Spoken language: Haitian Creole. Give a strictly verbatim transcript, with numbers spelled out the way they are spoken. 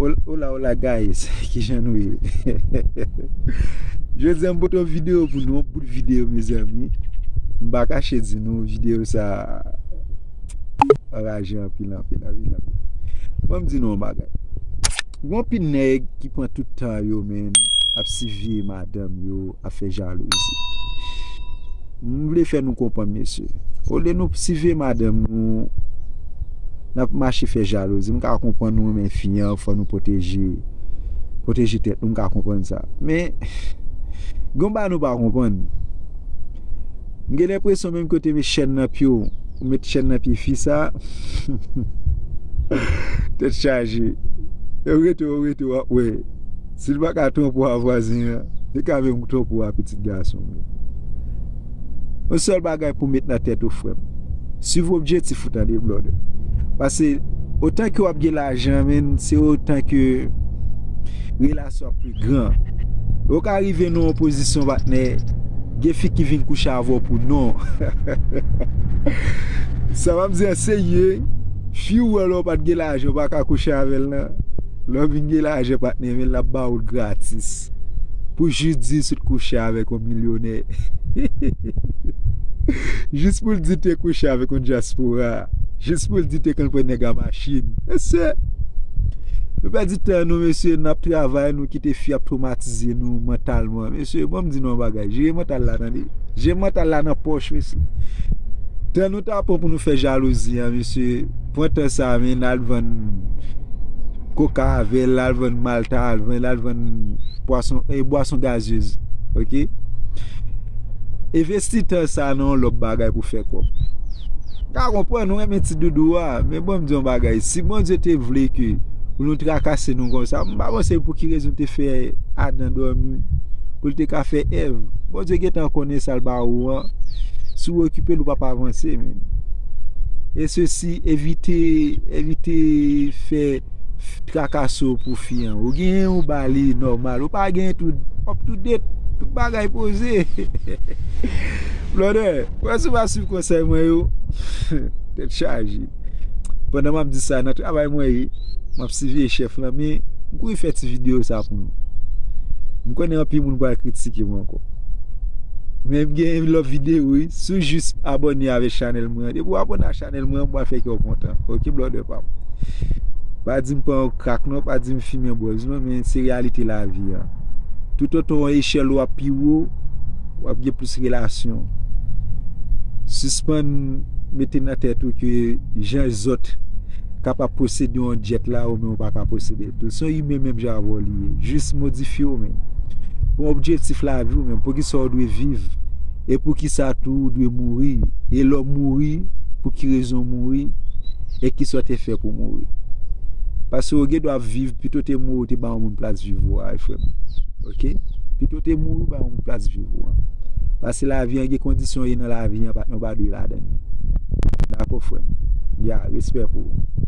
Hola, hola, guys. Kijan nou ye? Jodi a, m pote yon videyo pou nou, yon bout videyo, mezanmi. M pa kache di nou, videyo sa anraje anpil, anpil, anpil, anpil. Bon, m di nou yon bagay. Gon pil nèg ki pran tout tan yo, men, ap siveye madanm yo, ap fè jalouzi. M vle fè nou konprann, mesye. Olye nou siveye madanm nou, n ap mache fè jalouzi. M ka konprann nou renmen fi an, fò nou pwoteje, pwoteje tèt nou, m ka konprann sa. Men, gon bagay nou pa konprann. M gen lenpresyon menm kote met chèn nan pye w, ou met chèn nan pye fi sa, tèt chaje. E w rete, w rete, w ap wè. Si l pa ka twonpe w a vwazen an, li ka menm twonpe w a pitit gason, men. Yon sèl bagay pou w met nan tèt ou, frè m. Swiv objektif ou, tande, brother. Paske, otan ke w ap gen lajan, men, se otan ke relasyon ap pi gran. Ou ka rive nan yon pozisyon, patnè, gen fi ki vin kouche avè w pou non. Sa m ap di an serye, fi ou wè lè w pa t gen lajan, ou pa ka kouche avè l nan. Lè w vin gen lajan, patnè, men l ap ba ou l gratis. Pou jis di sot kouche avèk yon milyonè. Jis pou l di te kouche avèk yon dyaspora. Jis pou l di te konn pran nèg a machin. Mesye, nou pèdi tan nou, mesye, n ap travay, nou kite fi ap twomatize nou mantalman. Mesye, bon, m di nou yon bagay. Jere mantal la, tande. Jere mantal la nan pòch, mesye. Tan nou ta pran pou nou fè jalouzi an, mesye, pran tan sa, men, al vann koka avè l, al vann malta, al vann, al vann pwason, e bwason gazez. Oke? Envesti tan sa nan yon lòt bagay pou fè kòb. M ka konprann, nou renmen ti doudou a, men bon, m di yon bagay. Si Bondye te vle ke pou nou trakase nou konsa, m pa panse pou ki rezon te fè Adan dòmi, pou l te ka fè Èv. Bondye gentan konnen sa l ba ou an. Si w okipe l, ou p ap avanse, men. E sesi, evite, evite fè f-, trakaso pou fi an. Ou genyen, ou ba li nòmal. Ou pa genyen, tou, w ap tou det, tout bagay poze. Brother, wè si w pa swiv konsèy mwen yo, tèt chaje. Pandan m ap di sa, nan travay mwen ye, m ap siveye chèf lan, men m kouri fè ti videyo sa pou nou. M konnen anpil moun pral kritike mwen ankò. Men m gen lòt videyo, wi. Si w jis abòne avèk chanèl mwen an, depi w abòne a chanèl mwen an, m pral fè kè w kontan. Oke, brother pa m. Pa di m pran krak non, pa di m fimen bwòz non, men se reyalite lavi a. Toutotan yon echèl w ap pi wo, w ap gen plis relasyon. Sispann mete nan tèt ou ke jan zòt kapab posede yon djèt la, ou menm ou pa ka posede l tou. Se yon imen menm jan avè w li ye. Jis modifye w menm. Pran objektif lavi w menm. Poukisa w dwe viv? E poukisa tou w dwe mouri? E lè w mouri, pou ki rezon w mouri? E kisa w te fè pou w mouri? Paske w gen dwa viv, pito te mouri, w te ba yon moun plas viv ou a, wi, frè m. Oke? Pito te mouri, ba yon moun plas viv ou a. Paske lavi an gen kondisyon ye nan lavi an, patnè, w pa dwe ladan l. Dakò, frè m? Ya, respè pou ou.